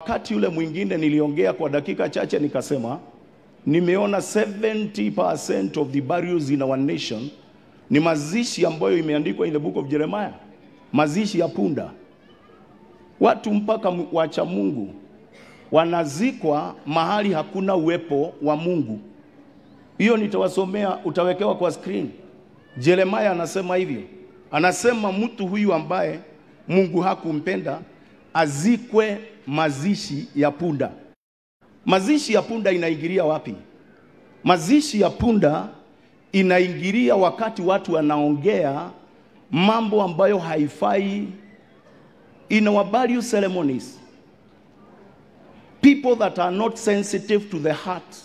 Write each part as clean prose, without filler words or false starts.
Wakati yule mwingine niliongea kwa dakika chache nikasema, nimeona 70% of the burials in our nation ni mazishi ambayo imeandikwa in the book of Jeremiah. Mazishi ya punda. Watu mpaka wacha Mungu wanazikwa mahali hakuna uwepo wa Mungu. Hiyo nitawasomea, utawekewa kwa screen. Jeremiah anasema hivyo. Anasema mtu huyu ambaye Mungu hakumpenda azikwe mazishi ya punda. Mazishi ya punda inaingilia wapi? Mazishi ya punda inaingilia wakati watu wanaongea mambo ambayo haifai in our burial ceremonies. People that are not sensitive to the heart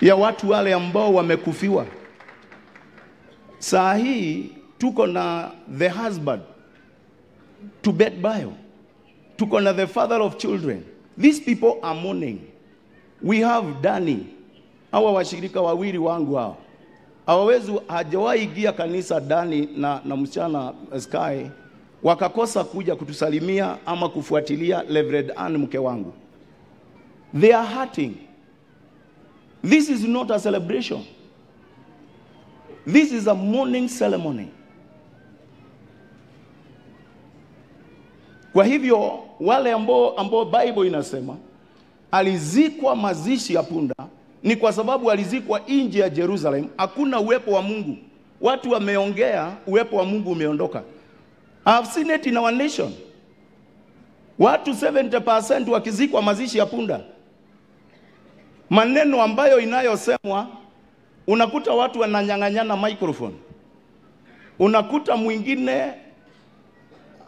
ya watu wale ambao wamekufiwa. Saa hii tuko na the husband to bed bio. Tuko na the father of children. These people are mourning. We have Danny. Hawa washirika wawili wangu hao. Hawawezi, hajawahi ingia kanisa Danny na msichana Sky wakakosa kuja kutusalimia ama kufuatilia Reverend Ann mke wangu. They are hurting. This is not a celebration. This is a mourning ceremony. Kwa hivyo wale ambao Bible inasema alizikwa mazishi ya punda ni kwa sababu alizikwa nje ya Jerusalem, hakuna uwepo wa Mungu. Watu wameongea, uwepo wa Mungu umeondoka. I have seen it in our nation. Watu 70% wakizikwa mazishi ya punda. Maneno ambayo inayosemwa, unakuta watu wananyang'anyana microphone. Unakuta mwingine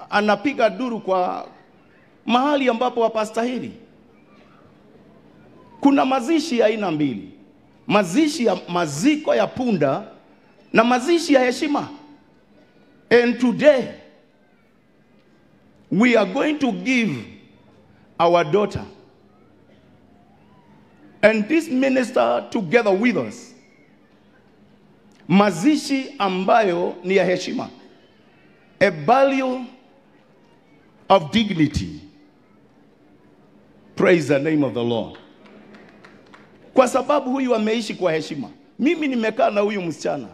anapiga duru kwa mahali ambapo hapastahili. Kuna mazishi ya aina mbili. Mazishi ya maziko ya punda na mazishi ya heshima. And today we are going to give our daughter and this minister together with us mazishi ambayo ni ya heshima. A value of dignity. Praise the name of the Lord. Kwa sababu huyu ameishi kwa heshima. Mimi nimekaa na huyu msichana.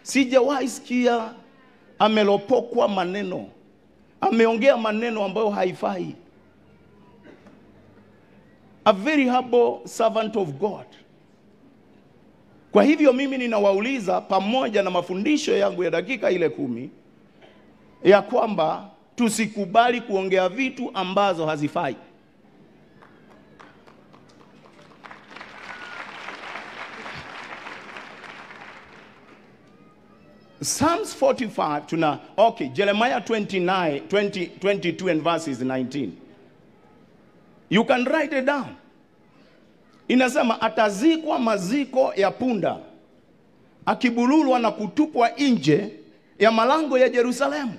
Sijawahi sikia amelopokwa maneno. Ameongea maneno ambayo haifai. A very humble servant of God. Kwa hivyo mimi ninawauliza pamoja na mafundisho yangu ya dakika ile 10 ya kwamba tusikubali kuongea vitu ambazo hazifai. Psalms 45 tuna, okay, Jeremiah 29, 20, 22 and verses 19. You can write it down. Inasema atazikwa maziko ya punda, akibululwa na kutupwa nje ya malango ya Yerusalemu.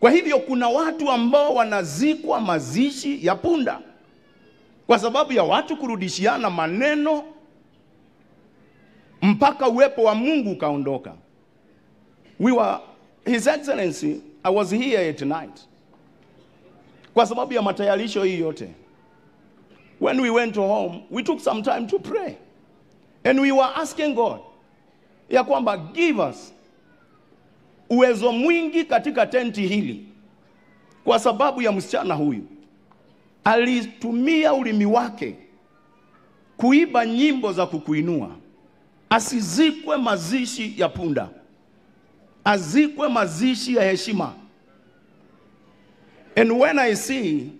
Kwa hivyo kuna watu ambao wanazikwa mazishi ya punda kwa sababu ya watu kurudishiana maneno mpaka uwepo wa Mungu kaondoka. We were, His Excellency, I was here at night. Kwa sababu ya matayarisho hii yote. When we went home, we took some time to pray. And we were asking God, ya kwamba give us uwezo mwingi katika tenti hili. Kwa sababu ya msichana huyu. Alitumia ulimi wake kuiba nyimbo za kukuinua. Asizikwe mazishi ya punda. Azikwe mazishi ya heshima. And when I see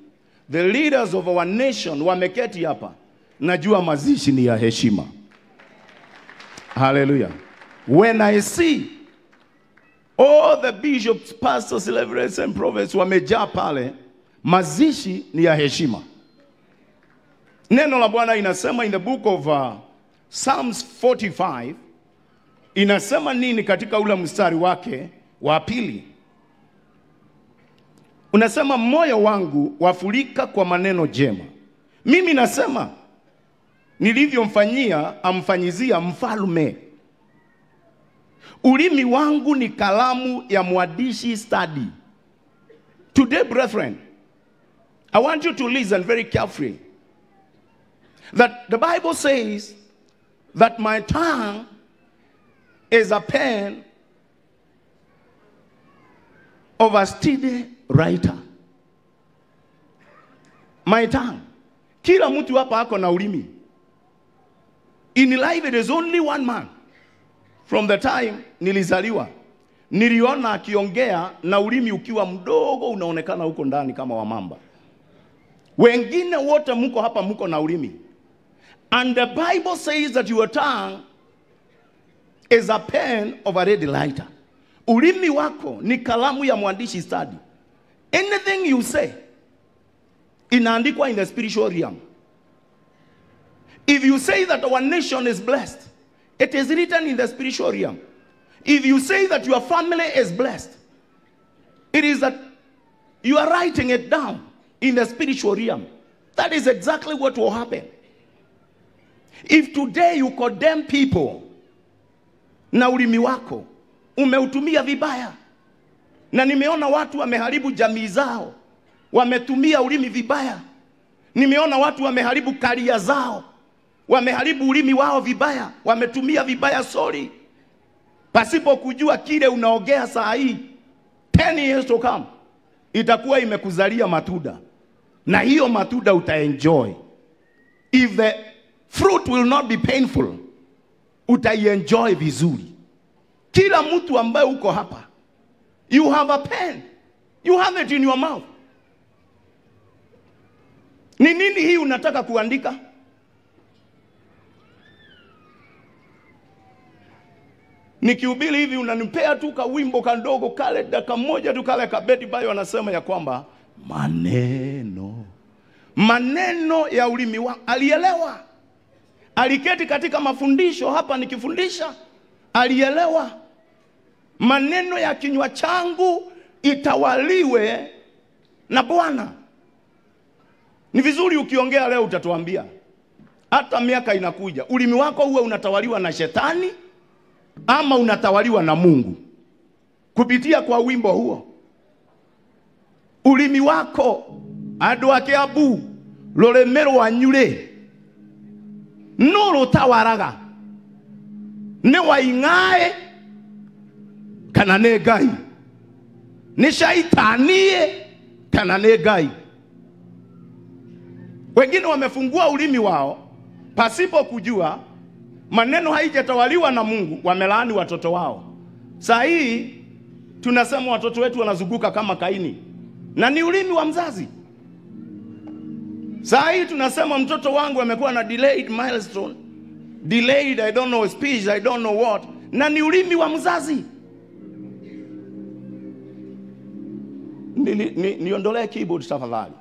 the leaders of our nation wameketi hapa, najua mazishi ni ya heshima. Hallelujah. When I see all the bishops, pastors, reverends and prophets wamejaa pale, mazishi ni ya heshima. Neno la Bwana inasema in the book of Psalms 45, inasema nini katika ule mstari wake wa pili? Unasema moyo wangu wafurika kwa maneno jema. Mimi nasema nilivyomfanyia amfanyizia mfalme. Ulimi wangu ni kalamu ya mwandishi stadi. Today, brethren, I want you to listen very carefully. That the Bible says that my tongue is a pen of a steady writer. My tongue. Kila mtu hapa ako na ulimi. In life it is only one man. From the time nilizaliwa, niliona akiongea na ulimi ukiwa mdogo unaonekana huko ndani kama wamamba. Wengine wote mko hapa mko na ulimi. And the Bible says that your tongue is a pen of a ready writer. Ulimi wako ni kalamu ya mwandishi stadi. Anything you say inaandikwa in the spiritual realm. If you say that our nation is blessed, it is written in the spiritual realm. If you say that your family is blessed, it is that you are writing it down in the spiritual realm. That is exactly what will happen. If today you condemn people, na ulimi wako umeutumia vibaya, na nimeona watu wameharibu jamii zao, wametumia ulimi vibaya. Nimeona watu wameharibu karia zao, wameharibu ulimi wao vibaya, wametumia vibaya, sorry. Pasipo kujua kile unaongea saa hii, 10 years to come, itakuwa imekuzalia matunda. Na hiyo matunda utaenjoy. If the fruit will not be painful, utaienjoy vizuri. Kila mtu ambaye uko hapa, you have a pen. You have it in your mouth. Ni nini hii unataka kuandika? Nikihubiri hivi unanipea tu ka wimbo kandogo kale dakika moja tu kale kabeti bayo anasema ya kwamba maneno ya ulimi wangu. Alielewa. Aliketi katika mafundisho hapa nikifundisha, alielewa. Maneno ya kinywa changu itawaliwe na Bwana. Ni vizuri ukiongea leo utatuambia. Hata miaka inakuja, ulimi wako huwe unatawaliwa na shetani ama unatawaliwa na Mungu. Kupitia kwa wimbo huo. Ulimi wako andu ake abu rurimi rwanyu no rutawaraga ni waing'ae kana ni Ngai, ni shaitani kana ni Ngai. Wengine wamefungua ulimi wao pasipo kujua, maneno haijatawaliwa na Mungu, wamelaani watoto wao. Saa hii tunasema watoto wetu wanazunguka kama Kaini, na ni ulimi wa mzazi. Saa hii tunasema mtoto wangu amekuwa na delayed milestone, delayed I don't know speech, I don't know what, na ni ulimi wa mzazi. Niondolee keyboard tafadhali.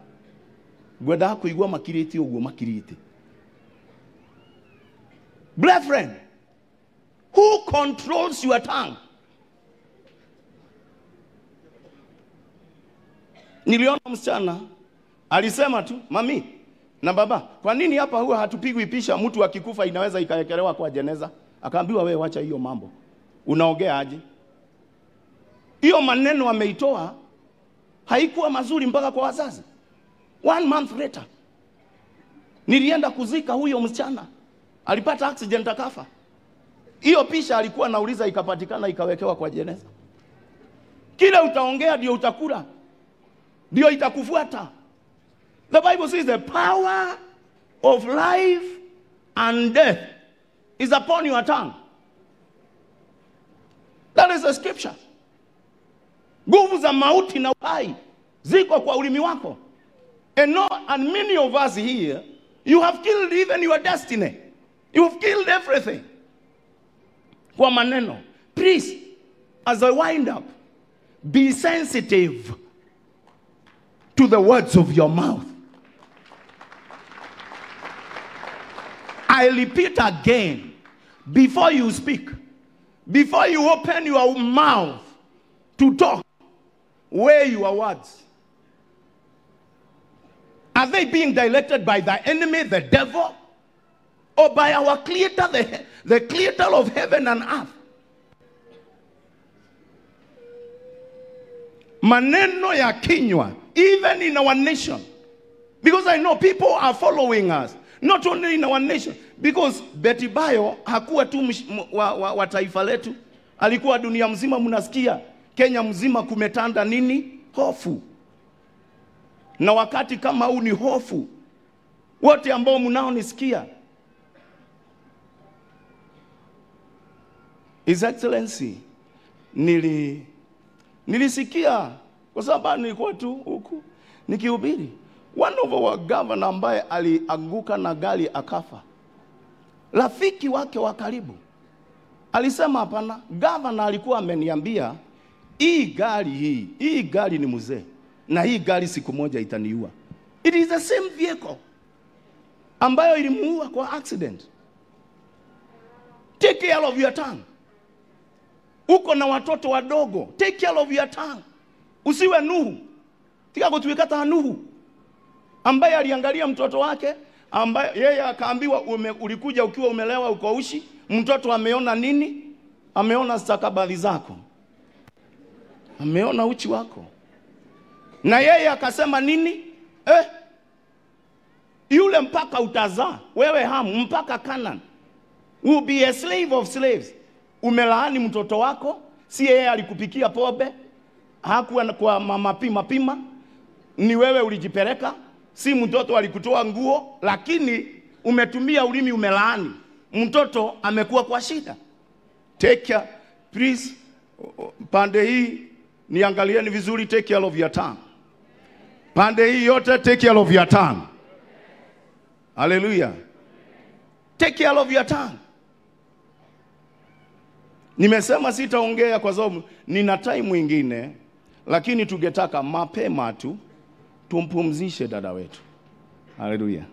Gwenda kuigua makiriti uguo makiriti. Brethren, who controls your tongue? Niliona msichana alisema tu, mami na baba, kwa nini hapa huwa hatupigwi picha? Mtu akikufa inaweza ikaekelewa kwa jeneza. Akaambiwa wewe wacha hiyo mambo. Unaongea aje? Hiyo maneno ameitoa haikuwa mazuri mpaka kwa wazazi. 1 month later, nilienda kuzika huyo msichana. Alipata accident akafa. Hiyo picha alikuwa nauliza ikapatikana ikawekewa kwa jeneza. Kile utaongea ndio utakula. Ndio itakufuata. The Bible says the power of life and death is upon your tongue. That is a scripture. Nguvu za mauti na uhai ziko kwa ulimi wako. And no, and many of us here, you have killed even your destiny. You have killed everything. Kwa maneno. Please, as I wind up, be sensitive to the words of your mouth. I repeat again, before you speak, before you open your mouth to talk, weigh your words. Are they being directed by the enemy, the devil, or by our creator, the creator of heaven and earth? Maneno ya kinywa, even in our nation. Because I know people are following us. Not only in our nation. Because Betty Bayo hakuwa tu wa taifa letu. Alikuwa dunia mzima mnasikia. Kenya mzima kumetanda nini? Hofu. Na wakati kama huu ni hofu. Wote ambao mnaonisikia. His Excellency, nilisikia kwa sababu nilikuwa tu huku nikihubiri. One of our governor ambaye alianguka na gari akafa, rafiki wake wa karibu alisema hapana, governor alikuwa ameniambia hii gari hii gari ni mzee na hii gari siku moja itaniua. It is the same vehicle ambayo ilimuua kwa accident. Take care of your tongue. Uko na watoto wadogo, take care of your tongue. Usiwe Nuhu. Tika kutuweka ta Nuhu ambaye aliangalia mtoto wake, ambaye yeye akaambiwa ulikuja ukiwa umelewa uko ushi, mtoto ameona nini? Ameona stakabadhi zako. Ameona uchi wako. Na yeye akasema nini? Yule mpaka utazaa, wewe Hamu mpaka Canaan. Will be a slave of slaves. Umelaani mtoto wako, si yeye alikupikia pombe, hakuwa kwa mama pima pima, ni wewe ulijipeleka, si mtoto alikutoa nguo, lakini umetumia ulimi umelaani. Mtoto amekuwa kwa shida. Take care, please, pande hii niangalieni vizuri, take care of your tongue. Pande hii yote, take care of your tongue. Hallelujah. Take care of your tongue. Nimesema sitaongea kwa sababu nina time mwingine, lakini tungetaka mapema tu tumpumzishe dada wetu. Hallelujah.